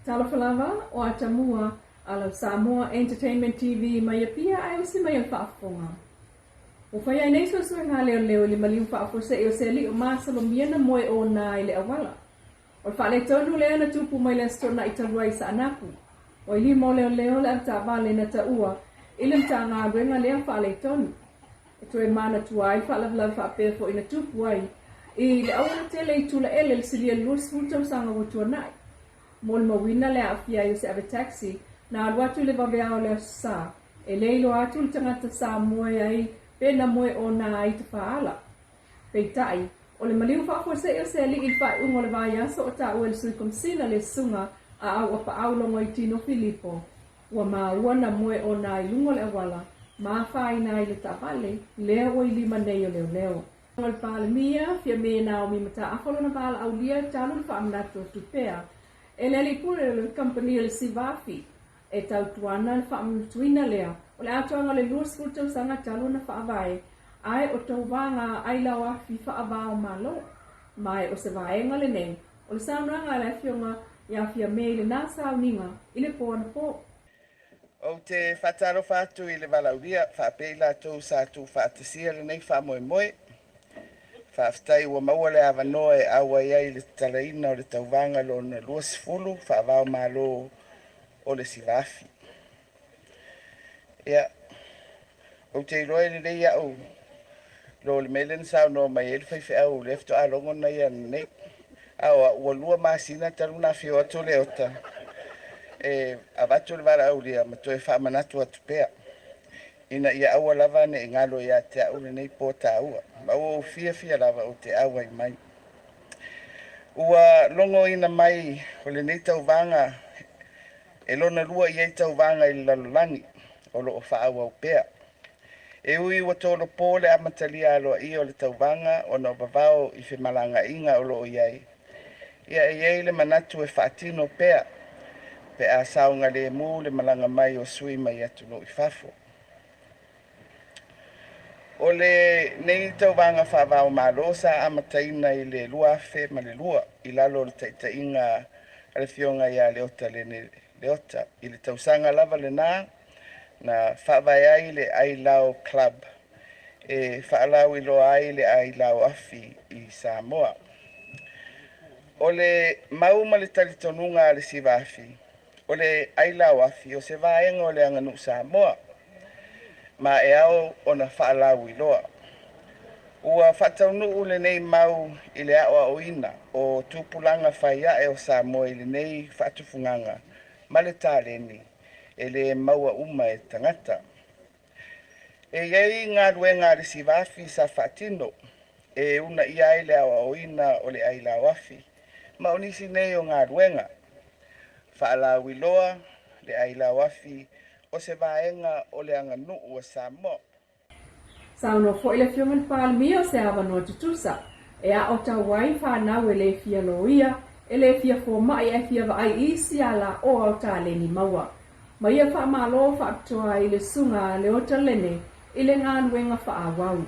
Talofa lava, o Atamua, a lau Samoa Entertainment TV mai Apia ae usi mai o le faafofoga. Ua fai ai nei suesuega a leoleo i le maliu faafuasei o se alii o masalomia na moe ona i le auala. O le faaletonu lea na tupu mai le Aso Toonai talu ai i Saanapu. Ua i lima o leoleo le avetaavale na taua i le Matagaluega lea faaletonu. E toe manatua ai le faalavelave faapea foi na tupu ai i le auala tele i Tulaele i le silia i le 20 tausaga ua tuanai. Molimauina le aafia ai o se ave taxi na alu atu i le vaveao o le Aso Sa, e le iloa atu le tagata sa moe ai pe na moe ona ai tafaala. Peitai, o le maliu faafuasei o se alii i le faaiuga o le vaiaso o taua e le Sui Komesina le Susuga a Auapaau Logoitino Filipo, ua maua na moe ona i luga o le auala ma afaina ai le taavale lea ua i lima nei o leoleo. O le Palemia, Fiame Naomi Mataafa lona valaaulia talu le faamanatu atu pea e le alii pule o le kamupani o le Sivafi E tautuana le faamanatuina lea o le atoaga o le 20 tausaga talu ona faavae, ae o tauvaga ailao-afi faava-o-Malo. Ma e o se vaega lenei o le saunoaga a le Afioga ia Fiame i lena sauniga i le po anapo. Ou te faatalofa atu i le valaaulia faapea i latou sa tuufaatasia lenei faamoemoe. Faafetai ua maua le avanoa e auai ai i le tatalaina o le tauvaga lona 20 faava-o-Malo o le Sivafi. Ia, ou te iloa e lelei au lo le mea lea na saunoa mai ai le faifeau lea faatoa logo na ia nei. A o au ua 2 masina talu na afio atu Leota e avatu le valaaulia ma toe faamanatu atu pea ina ia aua lava ne i galo ia te au lenei po taua. Ma ua ou fiafia lava ou te auai mai. Ua logoina mai o lenei tauvaga e lona lua i ai tauvaga i le lalolagi o lo o faaauau pea. E ui ua tolopo le amatalia aloaia o le tauvaga ona o vavao i femalagaaiga o lo o i ai, ia e i ai le manatu e faatino pea pe a saogalemu le malaga mai o sui mai atunuu i fafo. O lenei tauvaga faava-o-Malo sa amataina i le 2002 i lalo o le taitaiga a le Afioga ia Leota Lene Leota. I le tausaga lava lena na faavae ai le Ailao Club e faalauiloa ai le ailao afi i Samoa. O le mau ma le talitonuga a le Sivafi, o le ailao afi o se vaega o le aganuu Samoa, ma e ao ona faalauiloa. Ua faataunuu lenei mau i le aoaoina o tupulaga faiae o Samoa i lenei faatufugaga ma le taleni e le maua uma e tagata. E i ai galuega a le Sivafi sa faatino e uunaia ai le aoaoina o le ailao afi ma o nisi nei o galuega faalauiloa le ailao afi o se vaega o le aganuu a Samoa. Saunoa foi le Afioga i le Palemia o se avanoa tutusa e aotau ai fanau e le fia loia, e le fia fomai ae fia vaai i isi alaoa o taleni maua. Ma ia faamalo faapitoa ai le Susuga a Leota Lene i le galuega faaauau.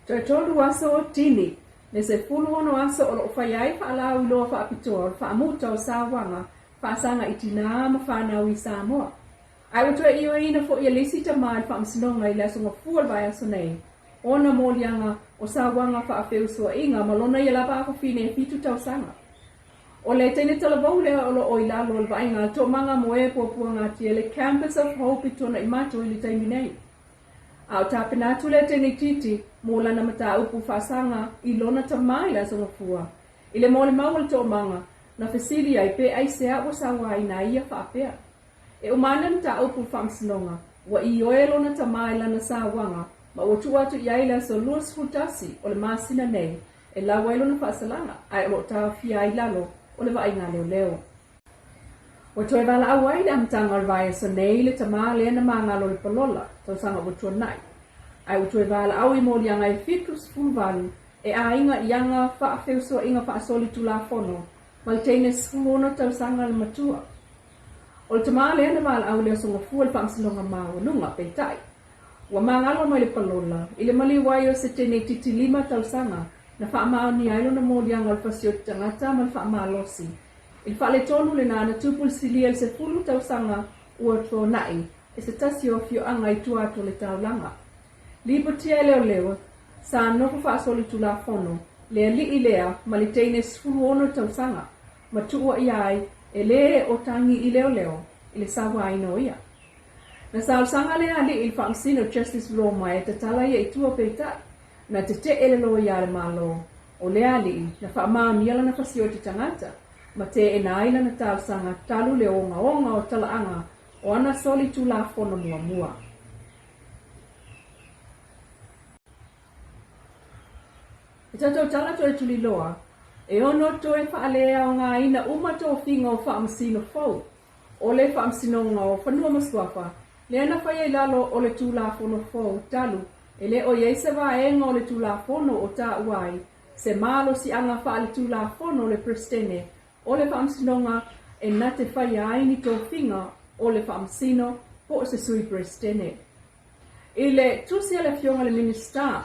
Toe 3 aso o tini, le 16 aso o lo o fai ai faalauiloa faapitoa o le faamuta o sauaga faasaga i tinā ma fanau i Samoa. Ae ua toe ioeina foi e le isi tama i le Faamasinoga i le Aso Gafua o le vaiaso nei, ona moliaga o sauaga faafeusuaiga ma lona ia lava afafine e 7 tausaga. O le teine talavou lea o lo o i lalo o le vaaiga a le Toomaga mo e Puapuagatia le Campus of Hope i Tuanaimato i le taimi nei. A o tapena atu lea teine itiiti mo lana mataupu faasaga i lona tama i le Aso Gafua. I le molimau a le Toomaga, na fesili ai pe aisea ua sauaina ai ia faapea. E uma ana le mataupu i le Faamasinoga, ua ioe lona tama i lana sauaga ma ua tuu atu i ai le aso 21 o le masina nei e lau ai lona faasalaga ae o lo o taofia ai i lalo o le vaaiga a leoleo. Ua toe valaau ai i le amataga o le vaiaso nei le tama lea na magalo i le palola tausaga ua tuanai, ae ua toe valaau i moliaga e 78 e aiga i aga faafeusuaiga faasolitulafono ma le teine 16 tausaga le matua. O le tama lea na valaau i le aso Gafua i le Faamasinoga Maualuga, peitai, ua magalo mai le palola i le maliu ai o se teine itiiti 5 tausaga na faamaonia ai lona moliaga o le fasioti tagata ma le faamalosi. I le faaletonu lena na tupu i le silia i le 10 tausaga ua tuanai e se tasi o afioaga i tua atu o le taulaga. Lipotia e leoleo, sa nofo faasolitulafono le alii lea ma le teine 16 tausaga ma tuua ia ai e le o tagi i leoleo i le sauaina o ia. Na saosaga le alii i le faamasino Justice Roma e tatala ia i tua peitai, na tete'e le loia a le Malo o lea alii na faamaonia lana fasioti tagata ma teena ai lana talosaga talu le ogaoga o talaaga o ana solitulafono muamua. E tatou tala toe tuliloa, e ono toe faaleaogaina uma tofiga o faamasino fou o le Faamasinoga o Fanua ma Suafa, lea na faia i lalo o le Tulafono fou talu e le o i ai se vaega o le Tulafono o taua ai se malosiaga faaletulafono o le Peresetene o le Faamasinoga e na te faia ai ni tofiga o le Faamasino po o se Sui Peresetene. I le tusi a le Afioga i le Minisita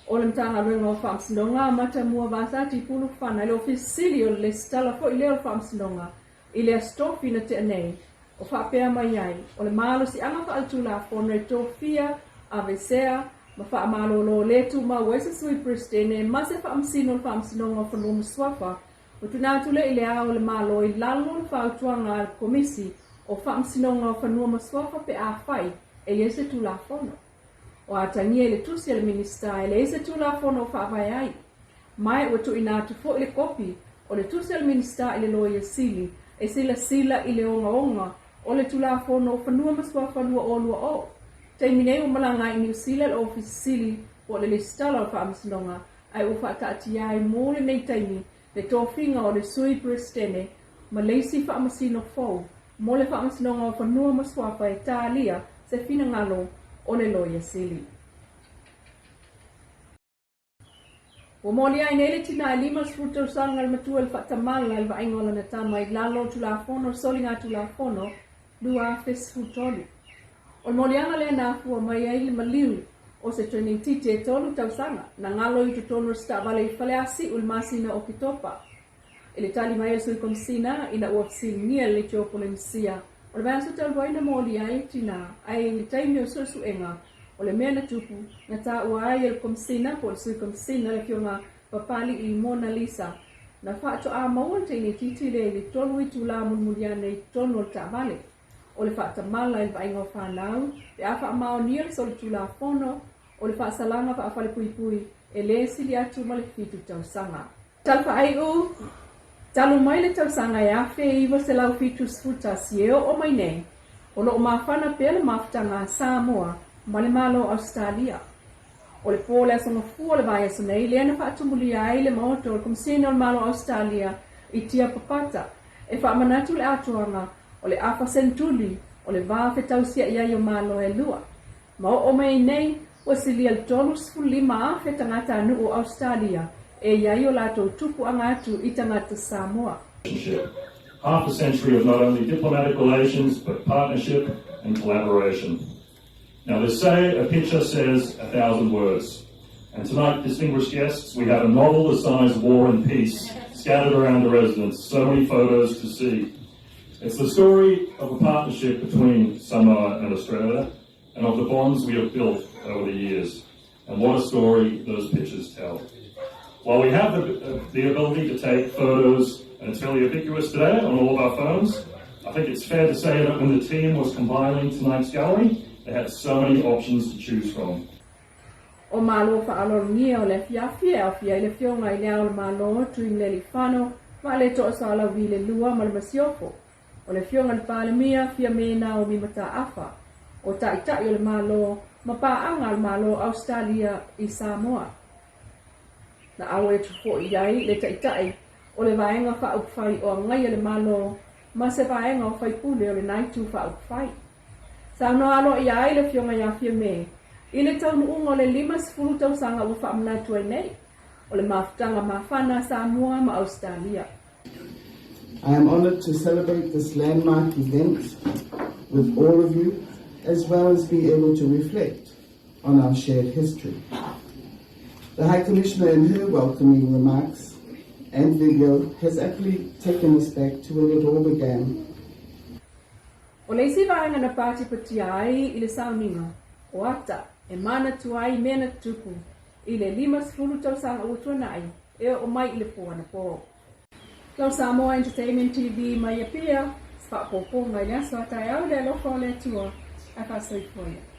o le Matagaluega o Faamasinoga, Matamua Vasati Pulufana i le Ofisa Sili o le Lesitala foi lea o le Faamasinoga I le Aso Tofi na tea nei, o faapea mai ai, o le malosiaga faaletulafono e tofia, aveesea, ma faamalolo le tumau ai se Sui Peresetene ma se Faamasino o le Faamasinoga o Fanua ma Suafa ua tuuina atu lea i le Ao o le Malo i lalo o le fautuaga a le Komisi o Faamasinoga o Fanua ma Suafa pe afai e i ai se Tulafono. O atagia i le tusi a le Minisita e leai se Tulafono o faavae ai. Ma ua tuuina atu foi le kopi o le tusi a le Minisita i le Loia Sili e silasila i le ogaoga o le Tulafono o Fanua ma Suafa 2020. Taimi nei ua malaga ai i Niu Sila le Ofisa Sili po o le Lesitala o le Faamasinoga ae ua faataatia ai mo lenei taimi le tofiga o le Sui Peresetene ma le isi faamasino fou mo le Faamasinoga o Fanua ma Suafa e talia se finagalo o le Loia Sili. Ua molia ai nei le tina e 50 tausaga le matua i le faatamala i le vaaiga o lana tama i lalo o le Tulafono o Soligatulafono 2013. O le moliaga lea na afua mai ai le maliu o se toeneititi e tolu tausaga na galo i totonu o se taavale i Faleasiu i le masina o Oketopa. I le tali mai a le Sui Komisina ina ua fesiligia le Leitio Polenisia o le vaiaso talu ai na molia ai le tina, ae i le taimi o suesuega o le mea na tupu, na taua ai e le Komisina po o le Sui Komisina le Afioga Papali'i Mona Lisa, na faatoa maua le teineitiiti lea i le tolu itula mulimuli ane i totonu o le taavale. O le faatamala i le vaaiga o fanau pe a faamaonia le solitulafono o le faasalaga faafalepuipui e le sili atu ma le fitu tausaga. Tala faaiu, Talu mai le tausaga e 1971 e oo mai nei, o lo o mafana pea le mafutaga a Samoa ma le Malo o Ausetalia. O le po o le Aso Gafua o le vaiaso nei lea na faatumulia ai le Maota o le Komisina o le Malo o Ausetalia i Tiapapata e faamanatu le atoaga o le afa senetuli o le va fetausia'i ai o Malo e lua. Ma oo mai ai nei, ua silia le 35,000 tagatanuu o Ausetalia e i ai o latou tupuaga atu i tagata Samoa. Half a century of not only diplomatic relations, but partnership and collaboration. Now, they say a picture says 1,000 words. And tonight, distinguished guests, we have a novel the size of War and Peace scattered around the residence, so many photos to see. It's the story of a partnership between Samoa and Australia and of the bonds we have built over the years. And what a story those pictures tell. While we have the, the ability to take photos, and it's fairly ubiquitous today on all of our phones, I think it's fair to say that when the team was compiling tonight's gallery, they had so many options to choose from. O Malo faaaloalogia o le afiafi e aofia ai le Afioga i Le Ao o le Malo, Tuimalealiifano, Vaaletoa Sualauvi le Lua ma le Masiofo, o le Afioga i le Palemia, Fiame Naomi Mataafa, o Taitai o le Malo ma Paaga a le Malo o Ausetalia i Samoa. Na auai atu foi i ai le Taitai o le Vaega Faaupufai o Agaia le Malo ma se vaega o faipule o lena itu faaupufai. Saunoa aloaia ai le Afioga ia Fiame i le taunuuga o le 50 tausaga ua faamanatu ai nei o le mafutaga mafana a Samoa ma Ausetalia. I am honoured to celebrate this landmark event with all of you, as well as be able to reflect on our shared history. The High Commissioner, in her welcoming remarks, and video has aptly taken us back to when it all began. O le isi vaega na patipatia ai i le sauniga o ata e manatua ai mea na tutupu i le 50 tausaga ua tuanai e oo mai i le po anapo. Lau Samoa Entertainment TV mai Apia, se faaopoopoga i le aso a taeao i le alofa o le Atua, ae faasoifua ia.